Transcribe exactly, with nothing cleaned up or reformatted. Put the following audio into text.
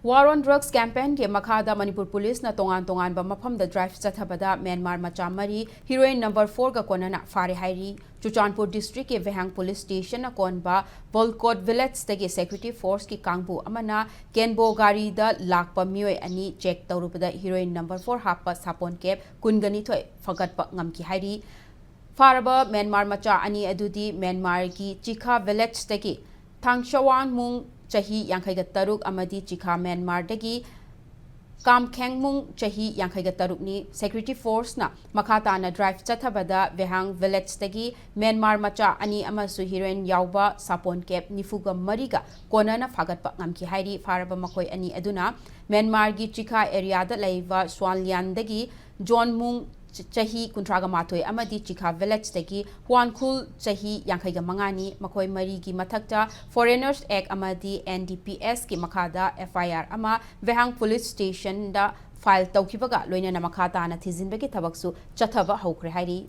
War on Drugs campaignꯒꯤ ꯃꯈꯥꯗ ꯃꯅꯤꯄꯨꯔ ꯄꯨꯂꯤꯁꯅ ꯇꯣꯉꯥꯟ ꯇꯣꯉꯥꯟꯕ ꯃꯐꯝꯗ drive ꯆꯠꯊꯕꯗ ꯃ꯭ꯌꯥꯟꯃꯥꯔ ꯃꯆꯥ ꯃꯔꯤ heroin number fourꯒ ꯀꯣꯟꯅꯅ ꯐꯥꯔꯦ ꯍꯥꯏꯔꯤ꯫ ꯆꯨꯔꯆꯥꯟꯄꯨꯔ districtꯀꯤ ꯚꯦꯍꯥꯡ police stationꯅ ꯀꯣꯟꯕ ꯕꯣꯜꯀꯣꯠ villageꯇꯒꯤ security forceꯀꯤ ꯀꯥꯡꯕꯨ ꯑꯃꯅ ꯀꯦꯟꯕꯣ ꯒꯥꯔꯤꯗ ꯂꯥꯛꯄ ꯃꯤꯑꯣꯏ ꯑꯅꯤ check ꯇꯧꯔꯨꯕꯗ heroin number four ꯍꯥꯞꯄ ꯁꯥꯄꯣꯟ cap ꯀꯨꯟꯒ ꯅꯤꯊꯣꯏ ꯐꯥꯒꯠꯄ ꯉꯝꯈꯤ ꯍꯥꯏꯔꯤ꯫ ꯐꯥꯔꯕ ꯃ꯭ꯌꯥꯟꯃꯥꯔ ꯃꯆꯥ ꯑꯅꯤ ꯑꯗꯨꯗꯤ ꯃ꯭ꯌꯥꯟꯃꯥꯔꯒꯤ ꯆꯤꯈꯥ villageꯇꯒꯤ ꯊꯥꯡꯁꯋꯥꯟꯃꯨꯡ ꯆꯍꯤ ꯌꯥꯡꯈꯩꯒ ꯇꯔꯨꯛ ꯑꯃꯗꯤ ꯆꯤꯈꯥ ꯃ꯭ꯌꯥꯟꯃꯥꯔꯗꯒꯤ ꯀꯥꯝꯈꯦꯡꯃꯨꯡ ꯆꯍꯤ ꯌꯥꯡꯈꯩꯒ ꯇꯔꯨꯛꯅꯤ꯫ Security forceꯅ ꯃꯈꯥ ꯇꯥꯅ drive ꯆꯠꯊꯕꯗ ꯚꯦꯍꯥꯡ villageꯇꯒꯤ ꯃ꯭ꯌꯥꯟꯃꯥꯔ ꯃꯆꯥ ꯑꯅꯤ ꯑꯃꯁꯨ heroin ꯌꯥꯎꯕ ꯁꯥꯄꯣꯟ cap ꯅꯤꯐꯨꯒ ꯃꯔꯤꯒ ꯀꯣꯟꯅꯅ ꯐꯥꯒꯠꯄ ꯉꯝꯈꯤ ꯍꯥꯏꯔꯤ꯫ ꯐꯥꯔꯕ ꯃꯈꯣꯏ ꯑꯅꯤ ꯑꯗꯨꯅ ꯃ꯭ꯌꯥꯟꯃꯥꯔꯒꯤ ꯆꯤꯈꯥ areaꯗ ꯂꯩꯕ ꯁ꯭ꯋꯥꯟꯂꯤꯌꯥꯟꯗꯒꯤ ꯖꯣꯟꯃꯨꯡ ꯆ-, ꯆꯍꯤ ꯀꯨꯟꯊ꯭ꯔꯥꯒ ꯃꯥꯊꯣꯏ ꯑꯃꯗꯤ ꯆꯤꯈꯥ villageꯇꯒꯤ ꯍ꯭ꯋꯥꯟꯈꯨꯜ ꯆꯍꯤ ꯌꯥꯡꯈꯩꯒ ꯃꯉꯥꯅꯤ꯫ ꯃꯈꯣꯏ ꯃꯔꯤꯒꯤ ꯃꯊꯛꯇ Foreigners Act ꯑꯃꯗꯤ NDPSꯀꯤ ꯃꯈꯥꯗ FIR ꯑꯃ ꯚꯦꯍꯥꯡ police stationꯗ file ꯇꯧꯈꯤꯕꯒ ꯂꯣꯏꯅꯅ ꯃꯈꯥ ꯇꯥꯅ ꯊꯤꯖꯤꯟꯕꯒꯤ ꯊꯕꯛꯁꯨ ꯆꯠꯊꯕ ꯍꯧꯈ꯭ꯔꯦ ꯍꯥꯏꯔꯤ꯫